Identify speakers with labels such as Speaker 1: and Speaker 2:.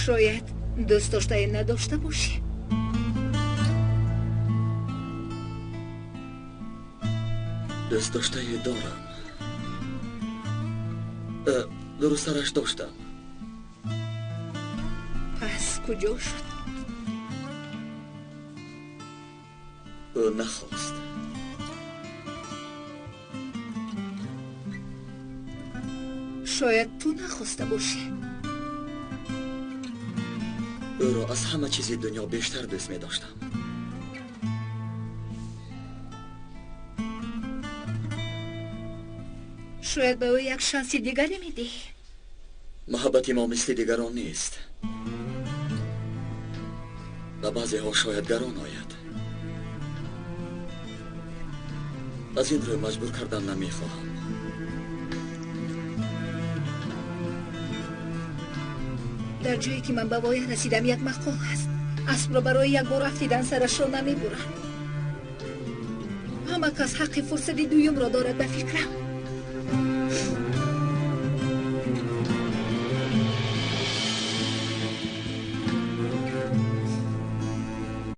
Speaker 1: Шояд дӯст доштае надошта бошӣ.
Speaker 2: Дӯст доштае дорам. Дурусттараш доштам.
Speaker 1: Пас куҷо шуд?
Speaker 2: Ӯ нахост.
Speaker 1: Шояд ту нахоста бошӣ.
Speaker 2: Ӯро аз ҳама чизи дунё бештар дӯст медоштам.
Speaker 1: Шояд ба ӯ як шанси дигаре медиҳӣ.
Speaker 2: Муҳаббати мо мисли дигарон нест. Ба баъзеҳо шояд гарон ояд. Аз ин рӯ маҷбур кардан намехоҳам.
Speaker 1: Дар ҷое ки ман ба воя расидам як мақол ҳаст. Аспро барои як бор афтидан сарашро намебуранд. Ҳама кас ҳаққи фурсати дуюмро дорад ба фикрам.